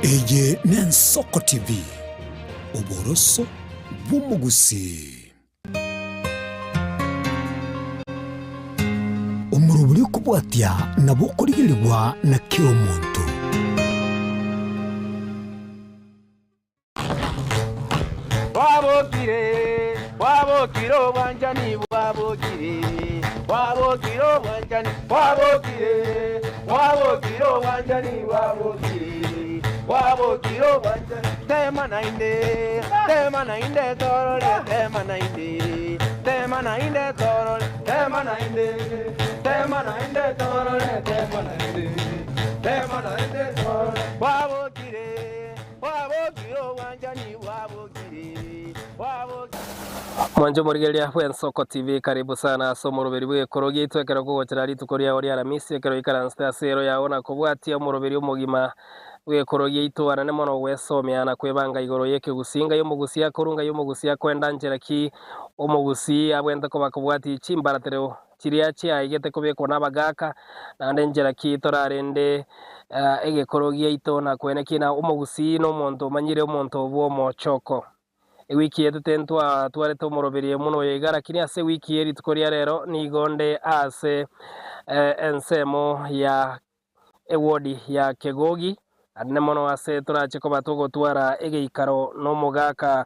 Eye n'Ensoko TV, oboroso bw'omogusii. Omorobori okobwatia nabo okorigerigwa na kera omonto. Bwabokire, bwabokire obwanchani bwabokire, bwabokire obwanchani bwabokire, bwabokire obwanchani bwabokire, bwabokire obwanchani. Tema naende, tema naende torore, tema naende, tema naende torore, tema naende, tema naende torore, tema naende, tema naende torore. Bwabokire. Mwanche omorigereria bw'Ensoko TV, karibu sana ase omoroberi bw'egekoro giaito ekero kogochera rituko riao ria Aramisi ekero oikaransete ase ero yao na kobwatia omoroberi omogima bw'egekoro giaito anene mono gwesomia na kwebanga igoro y'ekegusii ngai omogusii akorwa ngai omogusii akoenda nchera ki omogusii abwente koba kobwatia chimbaratero chiria chiaigete kobekwa nabagaaka, naende nchera ki torarende egekoro giaito na kwene ki na omogusii nomonto omanyire omonto bw'omochoko. Ewiki etete ntwatwarete omoroberio buna oyo iga, lakini ase ewiki ye rituko ria rero nigo nde ase ensemo ya Ewodi ya Kegogi, anene mono ase torache koba togotwara egeikaro nomogaka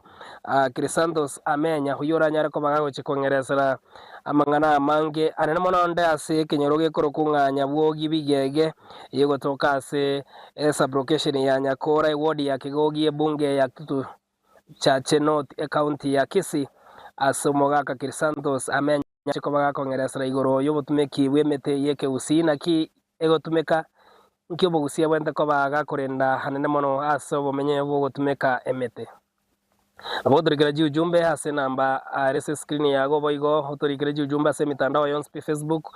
Chrisanthos Amenya, oyio oranyare koba gagochia kong'eresera amang'ana amange anene mono onde ase ekenyoro gekorokwa ng'a Nyabwogi Bigege, eyegotoka ase esublocation ya Nyakora, ewodi ya Kegogi, ebunge ya Kitutu Chache North, ecounty ya Kisii, ase omogaka Chrisanthos Amenya. Inche koba gakong'eresera igoro y'obotumeki bw'emete y'ekegusii, naki egotumeka, nki obogusia bwente koba gakorenda anene mono ase obomenye bw'ogotumeka emete. Nabo otorikere chiujumbe ase enamba are ase escreen yago boigo otorikere chiujumbe ase emitandao yonsi pi Facebook,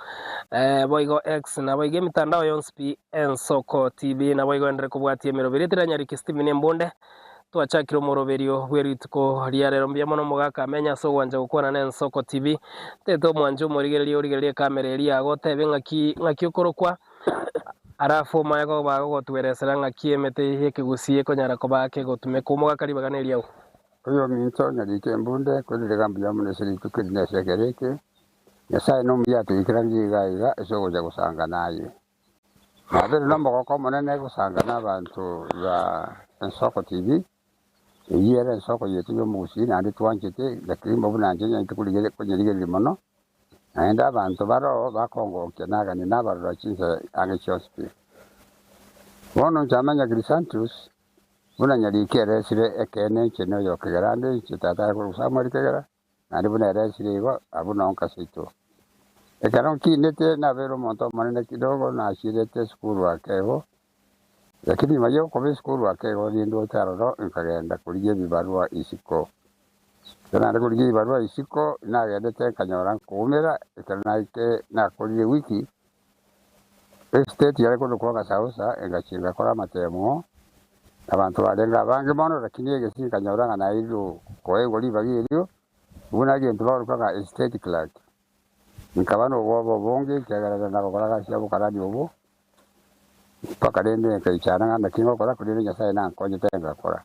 boigo X naboigo emitandao yonsi pi Ensoko TV naboigo enderere kobwatia emeroberi eteranyariki Stephen Embunde. Twachakire omoroberio bwe rituko ria rero. Mbuya mono omogaka amenye ase ogwancha gokwana na Ensoko TV. Tete omwanche omorigereria origererie ekamera eria yago otebe ng'aki ng'aki okorokwa alafu omanye koba gogotweresera ng'aki emete y'ekegusii ekonyara koba kegotumeka. Omogaka ribaga neriago. Oyominto nyarike embunde, kwererega mbuya mono ase rituko eri na ase ekero eke. Nyasae nomuya atoikeranirie iga iga ase ogocha gosanga naye. Nabeire nomogoko omonene gosanga nabanto ba Ensoko TV, eyio ere ensoko yaito y'omogusii naende twanchete lakini buna inche nyarete konyerigereria mono, naende abanto baroo bakongokia nagania nabarora chinsa ang'e chionsi pi. Bono inche amanya Chrysanthus, buna nyariki eresire ekeene inche noyo kegera ande inche tata are korokwa Samuel Kegera, naende buna ere esire igo, abwo nao nkaseitwa. Ekero nkinete nabeire omonto omonene kidogo, nachierete esukuru ake igo, lakini nyuma yokoba esukuru ake igo nindoche aroro nkagenda korigia ebibarua isiko. Ekero naende korigia ebibarua isiko, nagendete nkanyora nkoumera, ekero naike nakorire ewiki, Estate yare korokwa Gasausa, engachia ngakora amatemo, abanto barenge abange mono, lakini egesi nkanyora ng'a naeirwe koegwa ribaga erio, buna egento bakorokwa ng'a estate clerk. Nkaba na obwoba obonge ekiagera rende nagokora gasi ya obokarani obwo, mpaka rende nkaichana ng'a naki ngokora, korende Nyasaye nankonyete ngakora.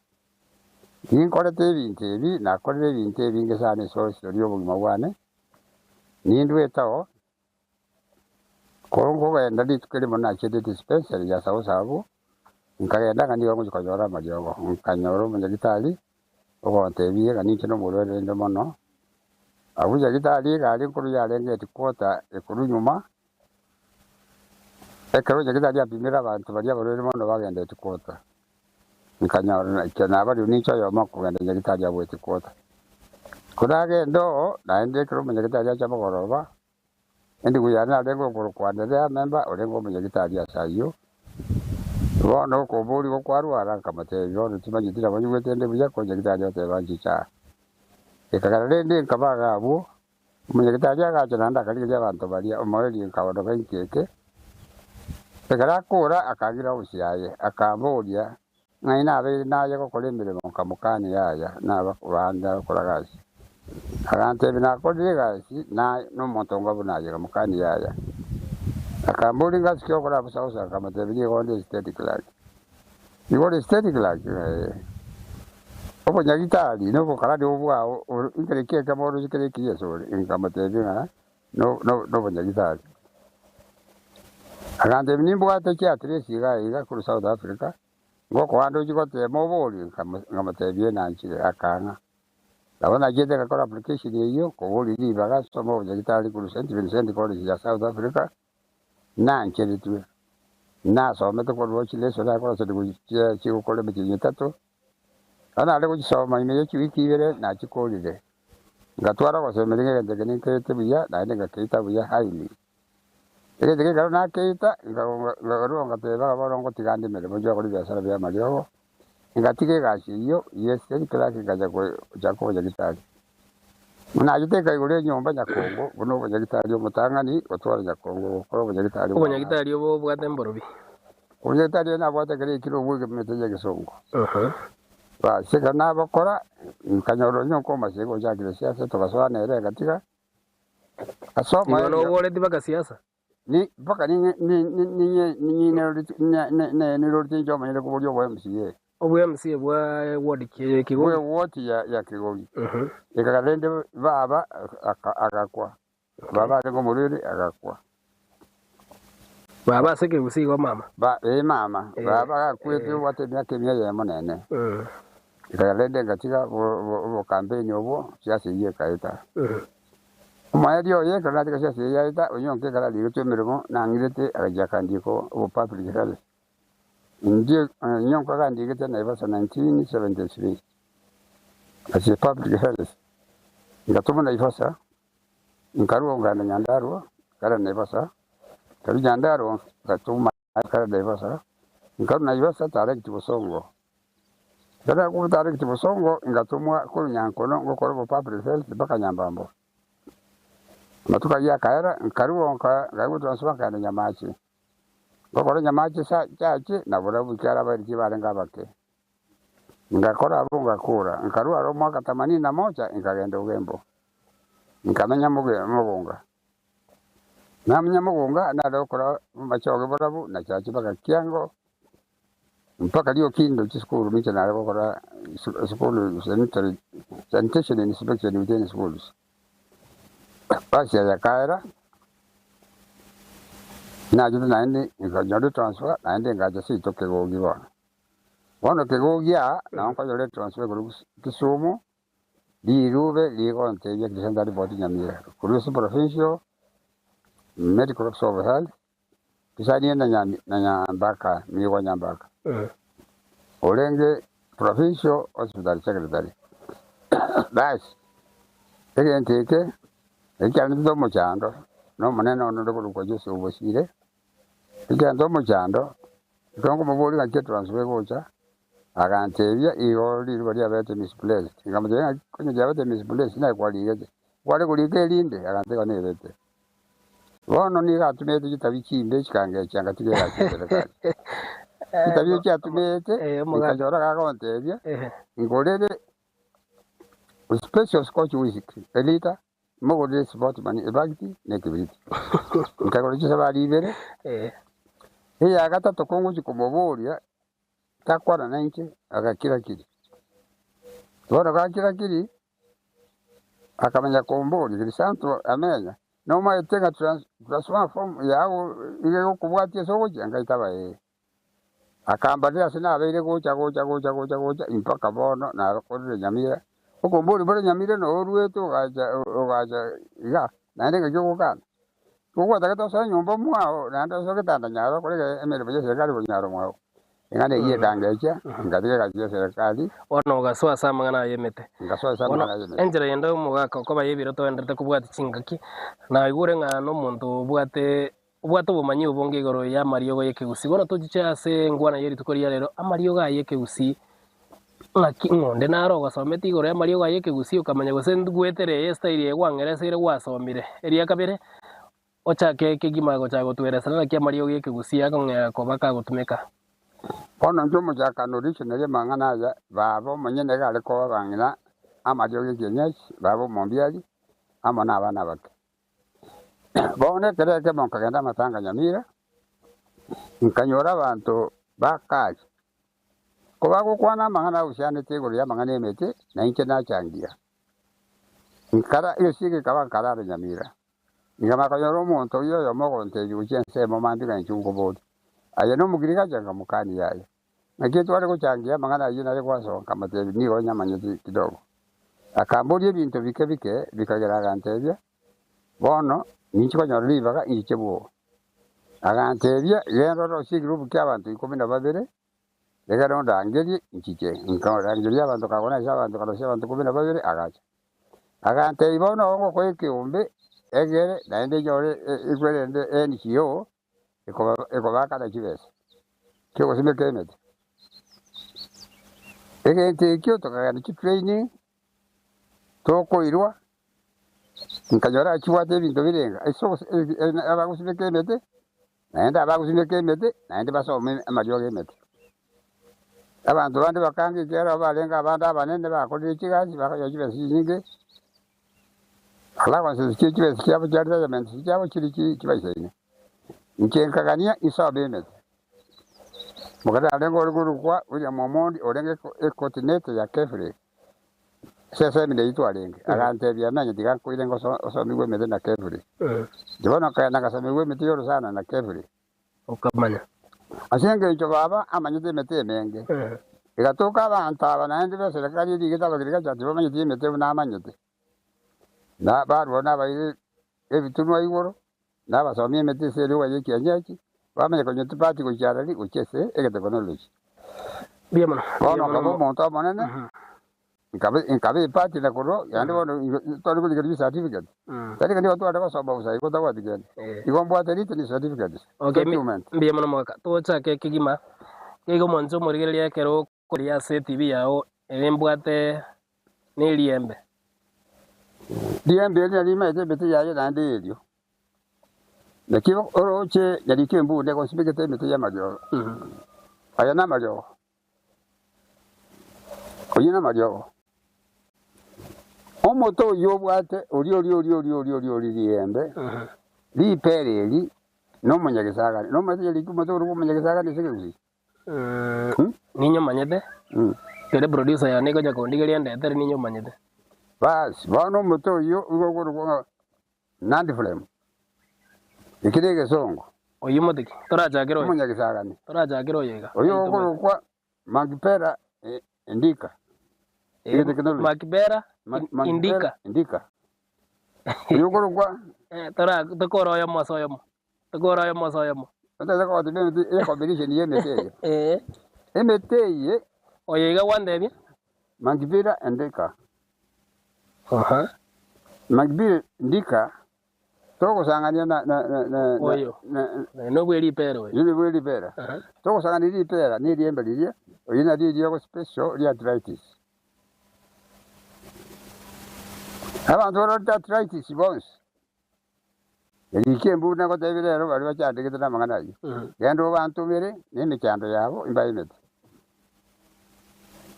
Ninkorete ebinto ebi, nakorire ebinto ebinge sana ase orosio ri'obogima bwane, nindwete oo. Korwa nkogenda rituko erimo nachiete dispensary ya Sausa abwo, nkagenda ng'a nigo ngochia konyora amariogo, nkanyora omonyagitari ogontebia ng'a ninche nomorwaire rende mono, abwo nyagitari egari nkorwa yarenge headquarter ekorwa nyuma, ekero nyagitari apimire abanto baria abarwaire mono bagenda headquarter, nkanyora inche nabaria ninche oyomo okogenda nyagitari abwo headquarter. Koragende oo, naende ekero omonyagitari acha bogoroba, Endugu yane narenge okorokwa Anderea memba, orenge omonyagitari ase ayio. Bono okoboorigwa kwarwara, nkamotebia, Bono timanyeti nabo nyigwete inde buya, ko nyagitari oteba nchiche aa. Ekagera rende nkaba iga abwo, omonyagitari agacha naende akarigereria abanto baria, omoerio nkaondoka inki eke. Ekero akora akangira obosio aye, akamboria, Ng'ai nabeire naye gokora emeremo nkamokania yaya naba kobanda gokora gasi. Agantebia nakorire egasi na nomonto onga buna aye nkamokania yaya. Akamboria ngasi ki okora bosa bosa nkamotebia nigo onde estate clerk. Igo ore state clerk ee. Obonyagitari na obokarani obo bwao oro nkere ki ekemo oroche kere ekiya asore? Nkamotebia ng'a no- no- nobonyagitari. Agantebia nimbwate chiaddress iga iga korwa South Africa, ngokoa ndochi gotema oborie? Nkamo nkamotebia enanchire, akang'a. Nabo nachiete ngakora application eyio, koboria ribaga nsome obonyagitari korwa St Vincent College ya South Africa, Nancheretwe, nasomete korwa chileso nakoroserigwe chia chigokora emetienyi etato, na nare gochisoma ime ye chiwiki ibere nachikorire. Ngatwara ogosemeria ng'a egento eke ninkeete buya, naende ngakeita buya highly. Egento eke ekero nakeita, nkarua ngateba ng'a bono ngotiga nde emeremo nchie gokora ebiasara bia amariogo, ngatiga egasi eyio ye state clerk ngacha gochaka obonyagitari. Nachete nkaigora enyomba Nyakongo buna obonyagitari omotang'ani gotwara Nyakongo gokora obonyagitari bwa Obonyagitari obo obwate mborobi. Obonyagitari oyo nabwate ekero ekiro obwo emete y'egesongo. Basi ekero nabokora, nkanyora onye okomba siga ochakire siasa togasoa nere egatiga. Ase Igo omoerio noboreti mpaka siasa? Ni mpaka ninyenirorete inche omonyene koboria obo MCA. Obwa MCA bwa ward ki Kigori? Bwe ward ya Kigori. Ekagera rende baba agakwa. Baba arenge omorwaire agakwa. Baba ase ekegusii igo mama? Ba ee mama. Baba agakwete obwate emiaka emia eyemo nene. Ekagera rende ngatiga obokampeni obwo siasa eyio ekaeta. Omoerio oye ekero natiga siasa eyio yaeta, onyonka ekero arigetwe emeremo nang'irete agachia akandika obo public health. Inche onyonka agandigete Naivasha 1973 as a public health. Ngatoma Naivasha, nkarua nkagenda Nyandarua, nkagenda Naivasha, nkarua Nyandarua ngatoma nkagenda Naivasha, nkarua Naivasha direct Bosongo. Ekero nagotaregete bosongo, ingatomwa korwa Nyankono ngokora obo public health mpaka Nyambambo. Amatuko ayio akaera, nkarua nka nkaigwa transfer nkaenda Nyamache. Ngokora Nyamache sa church nabarabwo ekiagera abairi barenge abake. Ngakora abwo ngakora, nkarua aro omwaka themanini na moja nkagenda Ogembo, nkamenya moge mogonga. Namenya mogonga nare gokora amachoge barabwo na church mpaka kiango. Mpaka riokindo chisukuru ninche nare gokora esukuru sanitary sanitation inspection within schools. Basi aya yakaera, nachete naende nkanyora etransfer naende ngacha seito Kegogi bono. Bono Kegogi aa nabo nkonyora etransfer korwa Kisumu, rirube rigontebia Crescent Report Nyamira, korwa ase provincial medical officer of health. Tisanie na Nyambaka, Migwa Nyambaka, orenge Provincial Hospital Secretary. Basi, egento eke ekiarentete omochando, na omonene one ore korokwa Joseph Bosire, ekiarenta omochando, ekero nkomoboria ng'aki etransfer egocha, agantebia igo riruba riabete misplaced. Nkamotebia ng'aki konya riabete misplaced naye kwarigete, kware korika erinde? Agantebia nebete. Bono nigo atumete chitabi chimbe chikangecha ngatiga egasi ya serikali. Chitabi echio atumete, Eh, omogaka. nkanyora gagontebia, Eh, ngorere special scotch whisky elita, mogorere sportman ebagiti na ekebiriti. Nkagora chisabari ibere, eh, eya gatato kongochia komoboria, takwana nainche, agakira kiri. Bono gakira kiri, Akamanya komboria, Crisanto amenya, nomaete ng'a transfer form yao iga egokobwatia ase ogochia? Ngaitaba ee. Akambarera ase nabeire gocha gocha gocha gocha gocha mpaka bono nakorire Nyamira. Okomboria bore Nyamira noo oruete ogacha ogacha iga, naende ng'aki ogokana? Gogwatagete osoe nyomba mwao naende osoe getanda nyaro okore emeremo ya eserekari konyaro mwao. Eng'ana eyio ekangecha, ngatiga egasi y'eserekari. Bono ogasoa ase amang'ana aya emete. Ngasoa ase Bono amang'ana aya emete. enchera yende omogaka okoba y'ebiro toenderete kobwatia chingaki, naigure ng'a nomonto obwate obwate obomanyi obonge igoro y'amariogo y'ekegusii. Bono tochiche ase engwana ye rituko ria rero, amariogo aya y'ekegusii ng'aki ng'onde naro ogosomete igoro y'amariogo aya y'ekegusii okamanya gose ngoetere eye estyle eye gwang'ereseire gwasomire. Eria kabere, Ochake kegima gochaka gotweresera naki amariogo y'ekegusii akong'ea koba kagotumeka. Bono inche omochakano orichonerie amang'ana aya, baba omonyene iga are koba abang'ina amariogo y'ekienyeji, baba omombiari, amo nabana abake. Bono ekero ekemo nkagenda amatanga Nyamira, nkanyora abanto ba Kari. Kobagokwana amang'ana agochianete igoro y'amang'ana 'emete, na inche nachangia. Nkara egesio gekaba nkarara nyamira. Nkamanya konyora omonto oyio oyomo ogontebia gochia ensemo mambia ng'a inche nkoborie. Aye nomogirigachaa? Nkamokania yaya. Naki etware gochangia amang'ana ayio naye gwasoa? Nkamotebia, Nigo nyamanyete kidogo. Akamboria ebinto bike bike, bikagera agantebia, Bono ninche konyora ribaga inchiche bwogo. Agantebia, Genda orosie egerubu ki'abanto ikomi na babere, Ekero ndangerie nchiche, nkarangeria abanto kagona ase abanto karosia abanto ikomi na babere, agacha. Agantebia, Bono ogokoa ekeombe egere naende enyore ekwerende NGO ekobaakana chibesa chiogosimeka emete. Egento ekio tokagenda chitraining, tokoirwa, nkanyora chibwate ebinto birenga ase abagosimeka emete. Naende abagosimeka emete, naende basome amariogo 'emete. Abanto bande bakanga ekiagera barenge abande abanene bakorire chigasi bakonyora chibesa chinyinge, allowances chie chibesa chiabo chia retirement chiabo chiri chibaisaine. Inche nkagania insome emete. Omogeni arenge ore korokwa William Omondi orenge ecoordinator ya KEFRI. Ase esemina eyio twarenge, agantebia, Menya tiga nkoire ngosomigwe emete na Kefri. Inche bono nkaenda ngasomigwa emete y'orosana na Kefri. Okamanya. Ase engencho baba amanyete emete emenge, egatoka abanto aba naende b'eserekari erigete abagirigachaa tibamanyeti emete buna amanyete. Na barua nabaire ebitunwa igoro, na abasomia emete ase erioba y'ekianyechi, bamanye konywa tibati gochia arari gochia ase egetekonoloji. Mbuya mono. Bono nkaba omonto omonene, nkaba nkaba epati na korwa, naende bono tware korigereria chicertificate, tari ng'a nigo tware gosoma bosa igo tabwati kende, igo mbwate written certificates, Okay, document. mbuya mono mogaka. Tochake kegima, nigo omonto omorigereria ekero okoria ase etibi yao ere mbwate neriembe. Riembe eri nario rimaete emete yaye naende erio. Naki orooche nyarike embunde egosimegete emete y'amariogo. Aya namariogo, oyio namariogo. Omote oyio obwate oria oria oria oria oria oria oria riembe, ripera eri nomonyagesagani. Nomanyete nyarike omote oria bwa omonyagesagani ase ekegusii? Ninyomanyete, kere producer yane egocha kondigeria endetere ninyomanyete. Basi, bono omote oyio igo okorokwa ng'a Nandifulemu, eki negesongo. Oyio mote ki? Torachakere oyo. Omonyagesagani. Torachakere oyo iga. Oyio okorokwa Mankipera Indika. Makipera Indika. Indika. Oyio okorokwa. Tora tokore oyomo ase oyomo. Tokore oyomo ase oyomo. Otagete kogotebia emete eye combination ye emete eye. Ee. Emete eye. Oyo iga gwantebia. Mankipera Indika. Aha. Mankipera Indika togosang'ania na na na na Oyo. na Naye nobwe ripera oyo. Oyo nobwe ripera. Aha. Togosang'ania ripera na eriembe riria, oyo nario eriogo special ria arthritis. Abanto barwarete arthritis bonsi, Eriika emburu nagotebie rero baria bachandegete namang'ana ayio, Genda obantomere nemechando yabo imbaemete.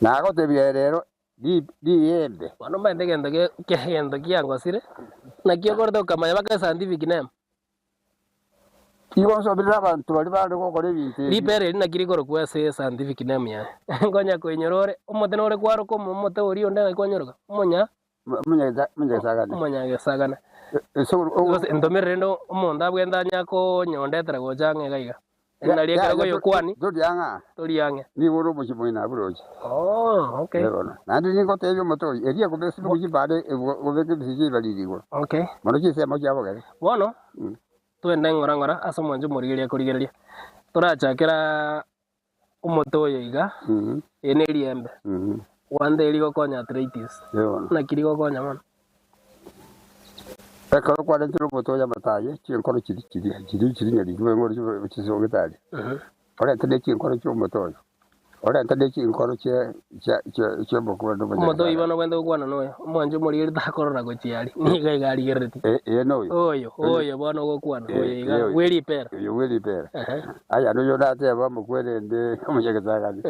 Nagotebia aye rero, Riembe. Bono omanyete egento egento kiangosire, naki okorete okamanya mpaka escientific name. Igo nsomerere abanto baria bare gokora ebinto ebi. Ripera eri naki rikorokwa ase escientific name yaye. Nkonya koinyora ore, omote nore kwaroka omote oria onde naki kwanyoroka? Omonya. Omonyagesagane. Omonyagesagane. Gose ntomere rende omonto abwente anya konyondetera gocha ang'e iga iga. Nari ekero koyokwani, Tori ang'e. tori ang'e. Nigo ore omochie moino abwo roche. Oh, okay. Bono. Naende ningotebia omote oyo, erio ekobeka ase chibare obeke ebisio chibariri igoro. Okay. Mono chinsemo chia bogere. Bono, twende ng'ora ng'ora ase omwancho omorigereria akorigereria. Torachakera Omote oyo iga, eri neriembe, gwanta eri rigokonya arthritis. Naki rigokonya mono? Ekero kwarentire omote oyo amato aye, chinkoro chiria chiria chiria chiria nyariki boigo ore chisogete aria, orente ne chinkoro chia omote oyo, orente ne chinkoro chia chia chia chia omokungu Omote oyio bono obwenerete gokwana noyo, omwanche omorigereria takorora gochia aria, nigo iga arigereretie. Ee noyo. Oyo, oyo bono ogokwana, oyo iga bwe ripera. Oyo bwe ripera. Aya noyo oratebe amokwerende omonyagetagani.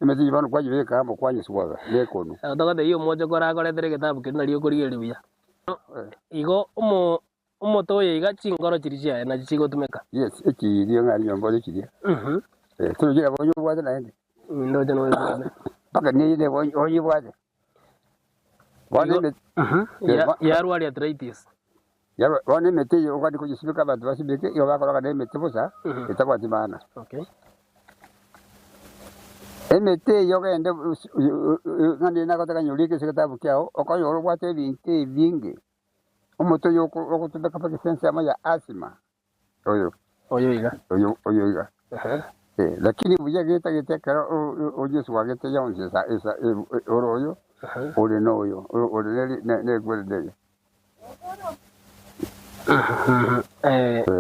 Emete eyio bono kwanyebeka amo kwanyeswaga nekonu. Togotebia omoche korakoretere egetabu keria nario okorigereria buya. Igo omo omote oyo iga chinkoro chiria chiaye nachi chigotumeka. Yes, echiria ng'a nyomba ore chiria. Torochi nabo onye obwate naende. Ndoche noyebwate. Mpaka niye oyebwate. Bono Igo- eme- Mhm. Eh, Yarwaria arthritis. Bono emete eye okogania koyesibeka abanto basibeke, igo bakoroka na emete bosa, etabwati maana. Okay. Emete eye ogende ng'a nere nagotaka nyorie ase egetabu kiao, okonyora obwate ebinto ebinge, omote oyo ogotumeka mpaka ase ensemo ya asthma, oyo Oyo iga. oyo oyo iga. Ehe. Lakini buya getagete ekero oyeswagete yonsi esa esa ore oyo, Ehe. ore na oyo, ore ne ne neye.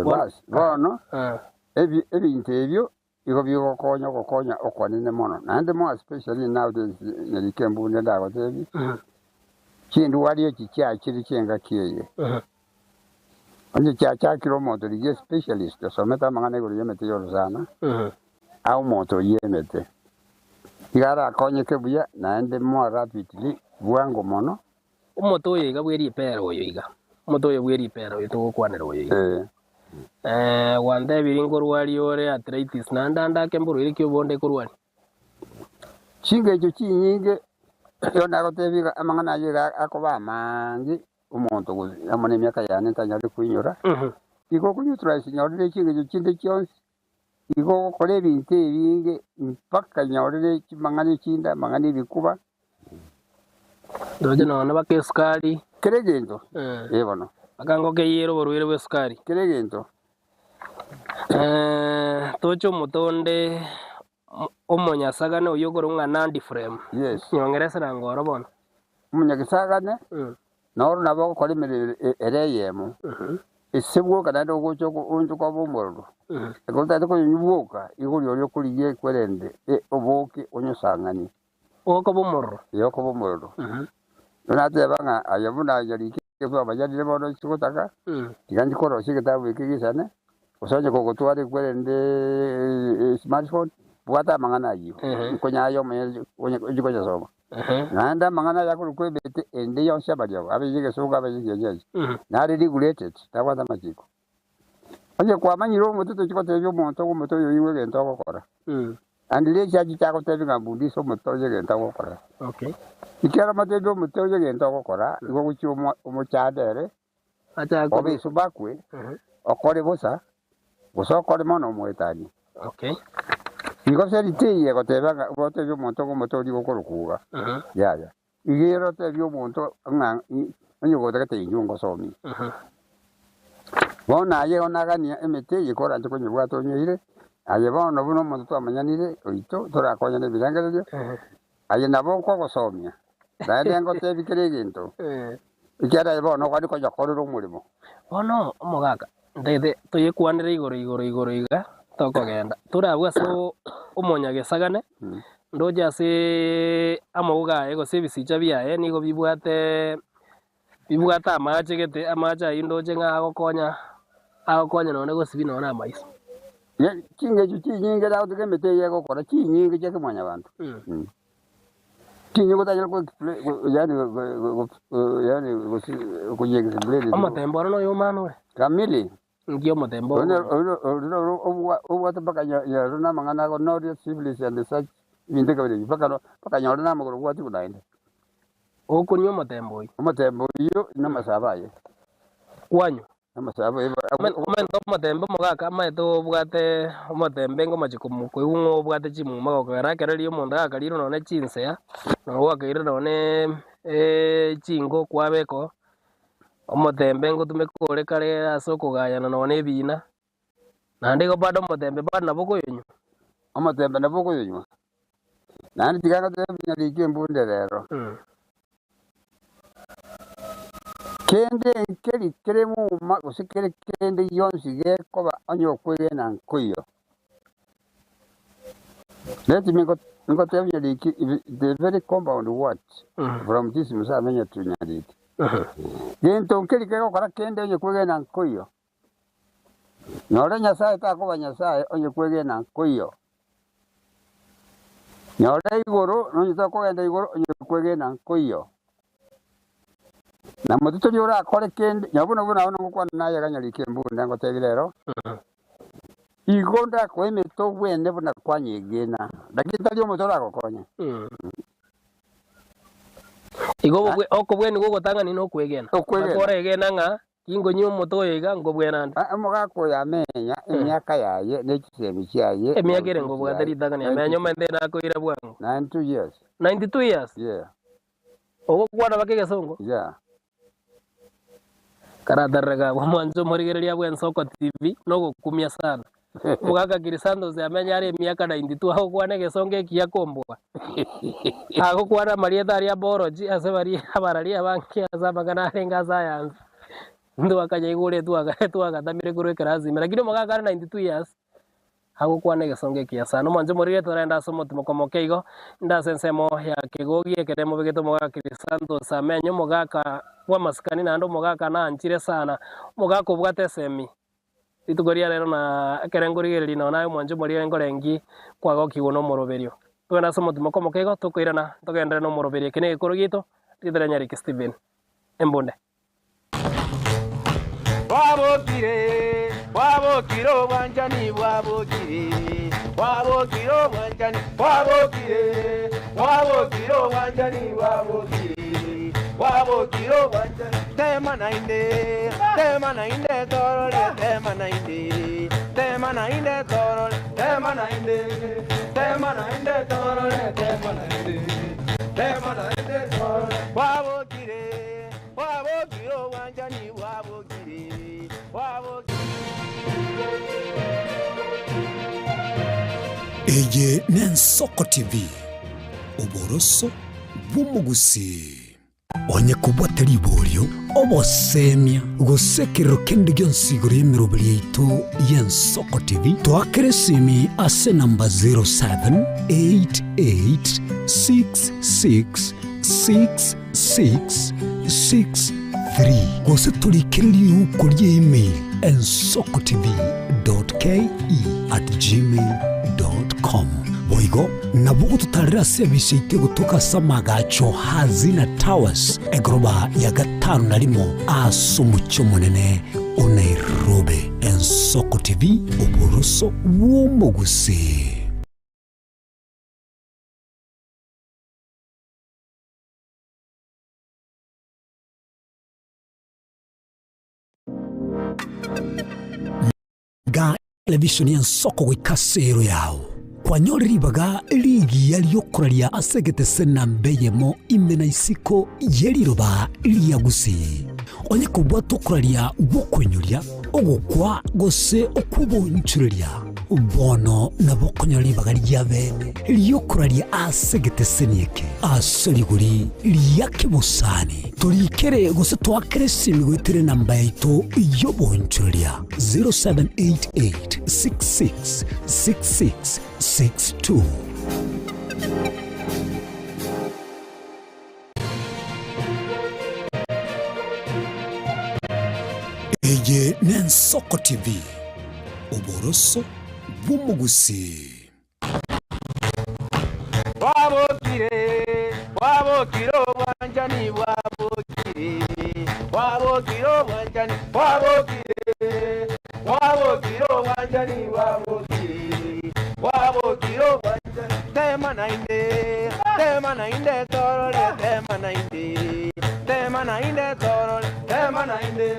Basi bono ebinto ebio igo bigokonya ogokonya okwanene mono, naende more especially nowadays nyarike embunde ndagotebie, chindwari echi chiachire chi'engaki eye, onye chiachakire omonto rigia especialist osomete amang'ana igoro y'emete y'orosana, ae omonto oyio emete, iga arakonyeke buya naende more rapidly bwango mono. Omote oyo iga bwe ripera oyo iga, omote oyo bwe ripera oyo togokwanera oyo iga. Eh, gwantebirie nkorwaria ore arthritis, naende ande ake mborwaire ki obonde ekorwaria? Chingencho chinyinge ekero nagotebia iga amang'ana ayio iga akoba amange, omonto gose amo na emiaka yane ntanyare koinyora, igo okoneutralize nyorire chingencho chinde chionsi, igo ogokora ebinto ebinge mpaka nyorire chimang'ana echinde amang'ana ebikuba. Ndoche nonya baka esukari. Kera egento, eh bono. Baka ngokeyera oborwaire bwa esukari. Kera egento. Toche omote onde omonyasagane oyio okorokwa ng'a Nandi Frame. Yes. Nyongera eserango oro bono. Omonyagesagane. Noro nabo ogokora emeremo ere eyemo, ase bwoka naende ogocha oonchoka obe omororo. Ekero otagete koyonywa bwoka, igo oria okorigia ekwerende oboke onyosang'anie. Okoba omororo. Ee, okoba omororo. Igo nateba ng'a aye buna nyarike twabayanire bono inche gotaka, tiga inche korosia egetabu eke gisane, gose onye kogotwara ekwerende smartphone, bwata amang'ana ayio, nkonyaye omonyene onye koyasoma. Naende amang'ana aya akorokwa emete ende yonsi amariogo, abe y'egesungu abe y'ekienyeji, nare regulated, tabwate amachiko. Onye kwamanyire omote tochi gotebia omonto ng'a omote oyo oigwe egento ogokora. And riria echiachi chiagotebia ng'a mbundise omote oyo egento ogokora. Okay. Ekiagera omotebie omote oyo egento ogokora, igo ogochia omochande ere, Achake obe isubakwe, okore bosa, gose okore mono omoetanie. Okay. Igo seriti eye egoteba ng'a gotebia omonto ng'a omote oria gokorokwa iga, yaya. Igo ere otebie omonto ng'a onye gotagete inchuo ngosomie. Bono aye onagania emete eye koranche konyebwata onyeire, aye bono buna omonto twamanyanire oito torakonyane ebirengererio, aye nabo nkogosomia, naende ngotebie kera egento, ekiagera aye bono okwane konyokorera omoremo. Bono omogaka, ntagete toyekwanere igoro igoro igoro iga tokogenda, tore abwo ase omonyagesagane, ndoche ase amauga aye gose ebisicha biaye nigo bibwate bibwate amache gete, amache ayio ndoche ng'a agokonya agokonya nonye gosibia nonye amaiso. Chingencho chinyinge nagotiga emete eye egokora chinyinge chia kimwanyabanto. Chinyinge otanyare ko explain yaani yaani koyi explain. Omotembe oro noyo omana ore? Kamili. Nki omotembe oro? Obwate mpaka nyore na amang'ana ago noria syphilis and such ebinto ekabira ebio mpaka mpaka nyore na amagoro obwati naende. Okonywa omotembe oyio. Omotembe oyio na amasabo aye. Kwanywa. Amasabo aye Omente omotembe omogaka amaete obwate omotembe ngomache koigwa ng'a obwate chimuma gokogera ekero riria omonto agakarirwe nonye chinsea, nonye gwakairire nonye chinko kwabeka oo. Omotembe ngotumeka ore kare ase okogayana nonya na ebiina, naende igo bado omotembe bado nabo okoyonywa. Omotembe nabo okoyonywa, naende tiga ngotebie nyariki embunde rero. Kende nkeri kere muma gose kere kende gionsi gekoba onye okwegena nkoiyo. Let me ngotebie nyariki the very compound word from this Musa to nyariki. Gento nkeri kegokora kende onye kwegena nkoiyo. Nyore Nyasae takoba Nyasae onye kwegena nkoiyo. Nyore igoro nonye tokogenda igoro onye kwegena nkoiyo. Na motwe tori orakore kende, nyabono buna bono ngokwana naye iga nyariki embunde ngotebie rero. Igo ndakoe emete ogwene buna kwanyegena, lakini tari omote oragokonye. Igo obobwe- okobwenia gogotang'ani nokwegena. Okwegena. Mpaka oregena ng'a Tingonyia omote oyo iga, nkobwena nde. Omogaka oyo amenya emiaka yaye ne chisemi chiaye. Emiaka ere nkobwate ritang'ani amenya omanyete nakoira bwango. 92 years. 92 years? Yeah. Ogokwana baka egesongo? Yeah. Karatarere gabwo mwanche omorigereria bw'Ensoko TV nogokumia sana. Omogaka Kirisantos amenya are emiaka 92 agokwana egesongo ekiya kombua. Agokwana amarieta aria aborochi ase baria abarari abange ase amang'ana arenge ase ayansi. Ntwakanyaigure twagatamire korwa ekerasi ime lakini omogaka are 92 years agokwana egesongo ekiya sana. Omwancho omoriri torende ase omotimoko moke igo, inde ase ensemo ya kegogi ekere mobegete omogaka Kirisantos amenye omogaka bw'amasikani naende omogaka nanchire sana, omogaka obwate esemi. Rituko ria rero na ekere nkorigereria nonya naye omwancho omoria nkorengi kwagokigwa nomoroberio. Togende ase omotimoko omoke igo tokoirana togenderere nomoroberio. Eke negekoro giaito rieta ria Nyariki Stephen. Embunde. Bwabokire, bwabokire obwanchani bwabokire, bwabokire obwanchani bwabokire, bwabokire obwanchani bwabokire, bwabokire obwanchani. Tema naende, tema naende torore, tema naende, tema naende torore, tema naende, tema naende torore, tema naende, tema naende torore. Bwabokire, bwabokire obwanchani bwabokire, bwabokire. Eye n'Ensoko TV, oboroso bw'omogusii. Onye kobwate riborio, obosemia, gose ekerero kende gionsi igoro y'emeroberi yaito y'Ensoko TV, toakere esimi ase enamba 0788666663 gose torikere riuko ria email ensokotv.ke@gmail.com. Boigo Nabo gototarera ase ebise yaito egotoka ase amagacho Hazina Towers, egoroba ya gatano na rimo ase omochie omonene o Nairobi. Ensoko TV, oboroso bw'omogusii. Ga elevishoni y'ensoko goika ase ero yao. Kwanyore ribaga rigiya ri'okoraria ase egetese namba eyemo ime na isiko ye riroba ria Gusii. Onye kobwate okoraria gw'okoinyoria, ogokwa gose okw'obonchureria, bono nabo okonyora ribaga ria bene ri'okoraria ase egeteseni eke ase rigori ria kebosani. Torikere gose toakere esimi goetera enamba yaito y'obonchureria. 0788666662. Eye n'Ensoko TV, oboroso bw'omogusii. Bwabokire, bwabokire obwanchani bwabokire, bwabokire obwanchani bwabokire, bwabokire obwanchani bwabokire, bwabokire obwanchani. Tema naende, tema naende torore, tema naende, tema naende torore, tema naende,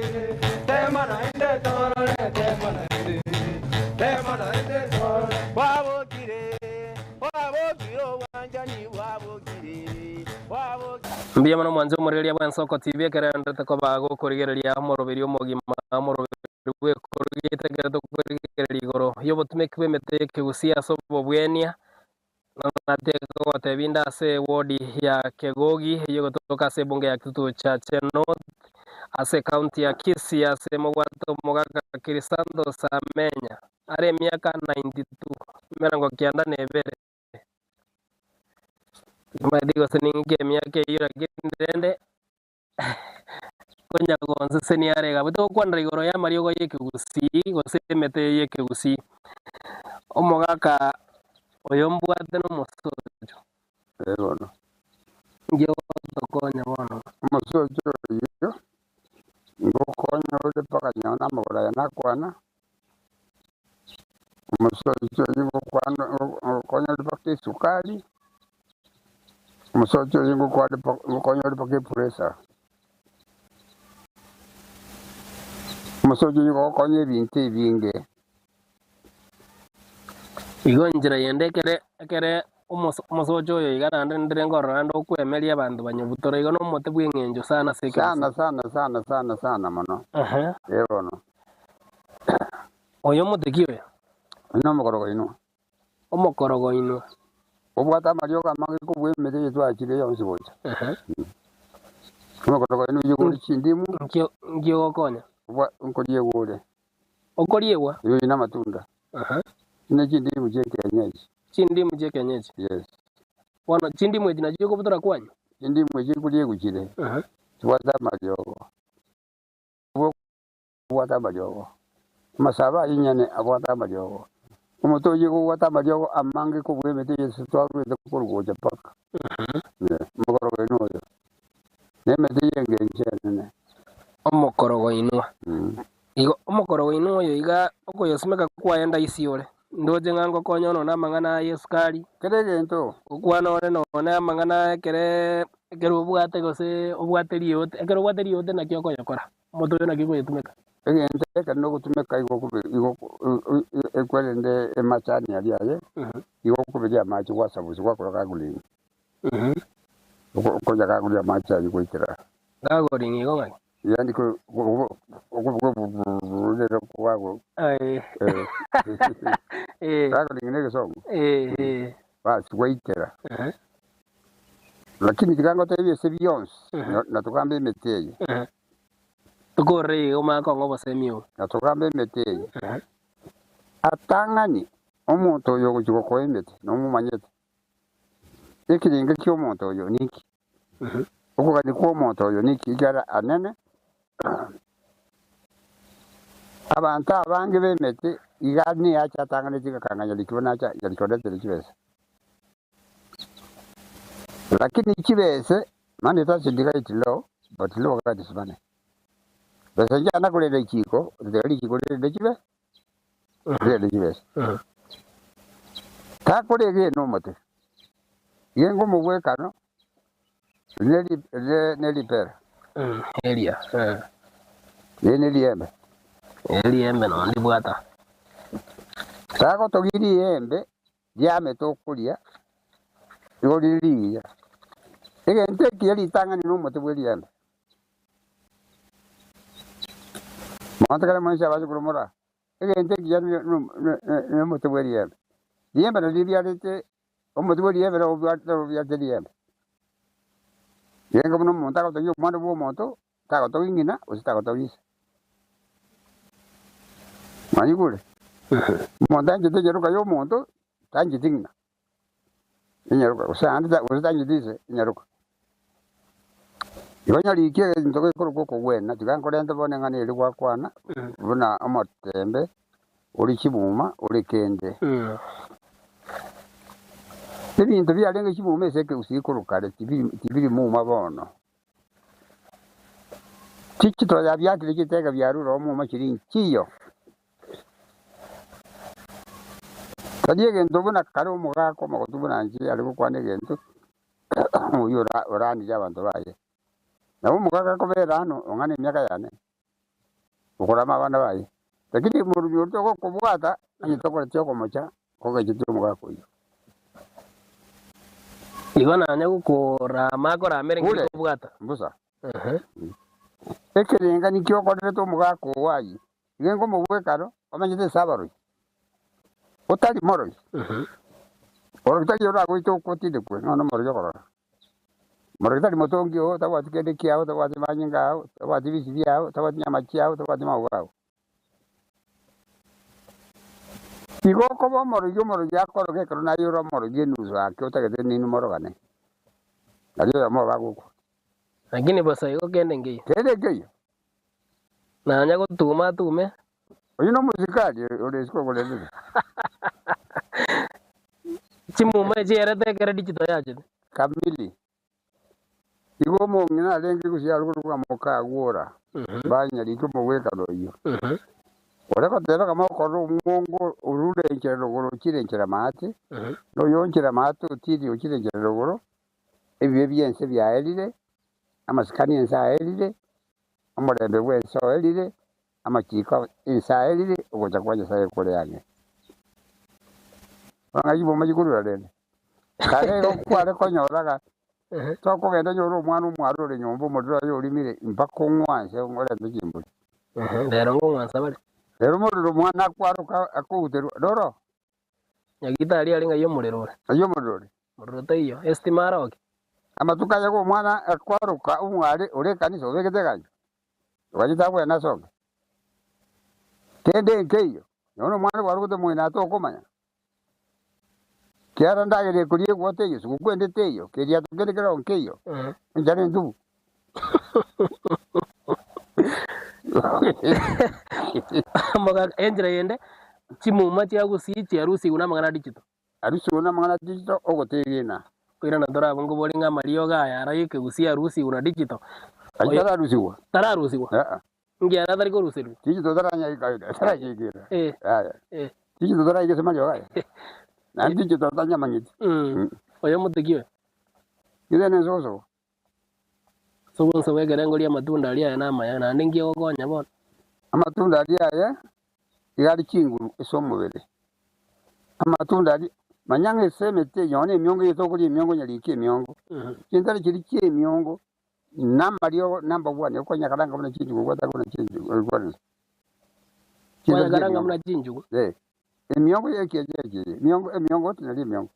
tema naende torore, tema naende. Mbuya mono mwanche omorigereria bw'Ensoko TV ekero enderete koba gokorigereria omoroberi omogima omoroberi bw'ekorogeita ekero tokorigereria igoro y'obotumeki bw'emete y'ekegusii ase obobwenia na gotebia inde ase ewodi ya Kegogi eyio egotoka ase ebunge ya Kitutu Chache North ase ecounty ya Kisii ase mobwate omogaka Kirisantos Amenya are emiaka 92, emerongo kianda na ebere. Timanyeti gose ning'ike emiaka eyio lakini rende konya gonsesenia are iga. Togokwanera igoro y'amariogo y'ekegusii gose emete y'ekegusii. Omogaka oyo mbwate nomosocho. Ee bono. Inki ogotokonya bono? Omosocho oyio ngokonya ore mpaka nyowe namagoro aya nakwana. Omosochi oyio ngokwana ngokonya ore mpaka esukari, omosochi oyio ngokwana ngokonya ore mpaka epressure. Omosochi oyio ngogokonya ebinto ebinge. Igo enchera yende ekere ekere omoso omosocho oyo iga naende ndire nkorora naende okwemeria abanto banyobutora igo nomote bw'eng'encho sana ase ekegusi. Sana sana sana sana sana mono, Ehe. ee bono. Oyo omote ki oyo? Oyo nomokorogo inwe. Omokorogo inwe. Obwate amariogo amange kobua emete eye twachire yonsi gocha. Ehe. Omokorogo inwe oyio ore chindimu. Nki nki ogokonya? Obwa nkoriegwa ore. Okoriegwa? Oyo namatunda. Aha. Ne chindimu chi'ekienyeji. Chindimu chi'ekienyeji. Yes. Bono chindimu echi nachio okobutora kwanywa? Chindimu echi nkoriegwa chire. Aha. Chibwate amariogo. Obwate amariogo. Amasabo ayio nyene abwate amariogo. Omote oyio igo obwate amariogo amange kobua emete yonsi twarwete korwa gocha mpaka omokorogo oino oyo, na emete y'engencho enene. Omokorogo oinwa. Igo omokorogo oinwa oyo iga okoyosimeka kwaye ndaisi ore. Ndoche ng'a ngokonya one namang'ana aye esukari. Kera egento. Gokwana ore nonye amang'ana ekere ekero obwate gose obwate riote, ekero obwate riote naki okoyokora. Omote oyo naki okoyetumeka? Egento ekero nogotumeka igo igo ekwerende emachani aria aye, igo okoberia amache gwasabusia gwakora gargling. Okonya gargling amache aywo goikera. Gargling igo ng'aki? Yaani gargling ne egesongo. Bas gwaikera. Lakini tiga ngotebie ase bionsi, na togambe emete eye. Tokorere iga omanye kong'a obosemi obo. Na togambe emete eye. Atang'ani omonto oyo ogochia gokoa emete, nomomanyete. Ekerengo ki'omonto oyo ninki? Okogania kw'omonto oyo ninki? Ekiagera anene abanto abange b'emete iga niache atang'aneti gakang'anya rikibo nacha yarikoretire chibesa. Lakini chibese, money doesn't guide law, but law guides money. Besa nchana korenda richiko, tiga richiko rirende chibe, rirende chibesa. Takore egene omote, iga ngomogwekano, rire rire neripera, Eria, eh. rire neriembe. Eriembe nonya ndibwata. Tagotogia riembe, riamete okoria, igo rire rigiya. Egento ekiya ritang'ani nomote bwe riembe. Mogotekana mwensi abachukuru mora, egento ekiya nomote bwe riembe. Riembe nario riarete, omote bwe riembe nabo obiarete riembe. Rienge buna omonto agotogia omwana bwa omonto, tagotogia ng'ina gose tagotogia ise. Mwaigure? Omonto anchete enyaroka ya omonto, tancheti ng'ina, enyaroka, gose naende ta gose tancheti ise, enyaroka. Igo nyarikia egento gekorokwa okogwena, tiga nkorente bono eng'ana eria gwakwana, buna omotembe ore chimuma ore kende. Ebinto biarenge chimuma ase ekegusii korwa kare tibiri tibiri muma bono. Chichitoya biakire chitege biarure omuma chiri nchiyo. Tari egento buna kare omogaka omogotu buna inche are gokwana egento oyio oranirie abanto baye. Nabo omogaka akobera ano ong'ana emiaka yane, okorama abana baye. Lakini morumi oria togokobwata onye tokoreti okomocha kogechetie omogaka oyio. Igo nanya gokorama akoramere Bure, ng'ina kobwata. mbusa. Ehe. Ekerengani kiokorerete omogaka oo ayio, iga ngomogwekano, omanyete ase abaroi, otari moroi, oro tari oragoite okotindekwe nonya nomoroi okorora. Moroi tari motongi oo, tabwati kende kiao, tabwati manyinga ao, tabwati bisi biao, tabwati nyama chiao, tabwati magoko ao. Igo okoba omorogi, omorogi akoroge ekero naye ore omorogi enusu ake otagete ninwe morogane, nario oyomo obo agokwa. Lakini bosa igo kende nkeiyo. Kende nkeiyo. Nanya gotuma atume. Oyio nomosikari ore isiko okorendete. Chimuma echierete ekero digital yachete. Kamili. Igo omong'ina arenge gosiarwa korwa moka agwo ora, banyarike omogwekano oyio. Ore goteba kama okorora omwongo orure enchera rogoro ochire enchera maate, na oyo onchera maate otiri ochire enchera rogoro, ebibe bi'ense biaerire, amasikani 'ense aerire, omorembe bw'ense oerire, amachiko 'ense aerire, ogocha kwa Nyasae kore ang'e. Bono ng'ai chiboma chikorura rende? Kare igo kware konyoraga, tokogenda onyore omwana omware ore nyomba omorero oye orimire mpaka ong'wanse orente chimbori. Rero ngong'wansa bare. Rero omorero omwana akwaroka akouterwa, roro. Nyagitari are ng'ai omorero ore? Ng'ai omorero ore? Morero taiyo, estima aroke. Amatuko aya omwana akwaroka omware ore ekanisa obegete eganchwa, oganyete abwene asoke. Kende nkeiyo, nonya omwana bwarogete moino atokomanya. Kiagera ndagera ekoria egwa teiyo, suguku ende teiyo, keriato kende keroo nkeiyo, enchara entubu. Omogaka, enchera yende, chimuma chia gusii chiarusigwe namang'ana a digital. Arusigwe namang'ana a digital ogotegena. Koirana torabwo nkobori ng'a amariogo aya ara y'ekegusii arusigwe na digital. Ayio tararusigwa. Tararusigwa? Aa. Inki ara atari koruserigwa? Digital taranyaikerera. Eh. Yaya. Eh. Digital taraika ase amariogo aya. Naende digital tanyamanyeti. Oyo omoteki oyo. Gese nensogosogo. Ase obonso bw'ekerengo ri'amatunda aria aye namaya, naende inki ogokonya bono? Amatunda aria aye iga are chinguru ase omobere. Amatunda aria, manya ng'a ase emete eye nonya emiongo eye tokoria emiongo nyariki emiongo, chintare chiria chi'emiongo namariogo nambabwane okonyakaranga buna chinchugu ogwataka buna chinchugu oigwanire. Chintare Kwanyakaranga chi'emiongo. buna chinchugu. Eh, emiongo y'ekienyeji eye, emiongo emiongo tinari emiongo.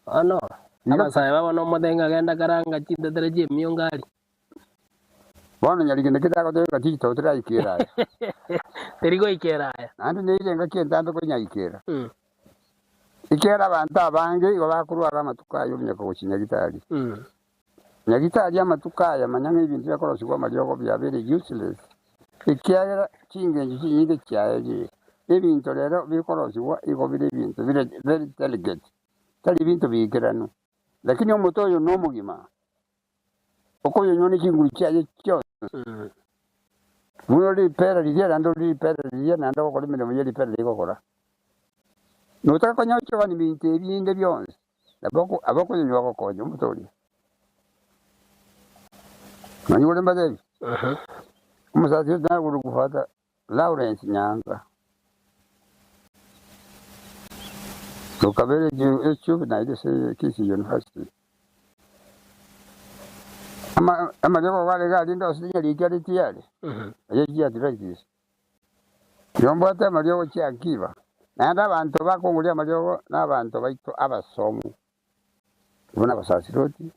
Bono, abasae babo nomotebie ng'a genda karanga chintetere chi'emiongo aria. Bono nyarigena kedagotoika tito teraikera aya. Teri goikera aya. Naende neire engaki entambe konyaikera. Ekiagera abanto abange igo bakorwara amatuko aya omiaka gochia nyagitari. Nyagitari amatuko aya manya ng'a ebinto biakorosigwa amariogo biabeire useless, ekiagera chingencho chinyinge chiaerire. Ebinto rero bikorosigwa igo bire ebinto bire very delicate, tari ebinto biikeranu. Lakini omote oyo nomogima, okoyonywa ne chinguru chiaye chionsi. Buna ripera riria naende ore ripera riria naende ogokora emeremo ye ripera rigokora. Notaka konyochogania ebinto ebinde bionsi, nabo abakonyonywa bagokonya omote oria. Manya ore mbatebi, omosacha oyo nagure kobwata Lawrence Nyanza, rokabere echuo ase Kisii University. Amariogo gare garinde ase rinyariki are tiyare, aye chiarthritis. Igo mbwate amariogo chiakiba, naende abanto bakongoria amariogo nabanto baito abasomu, buna abasaserdoti,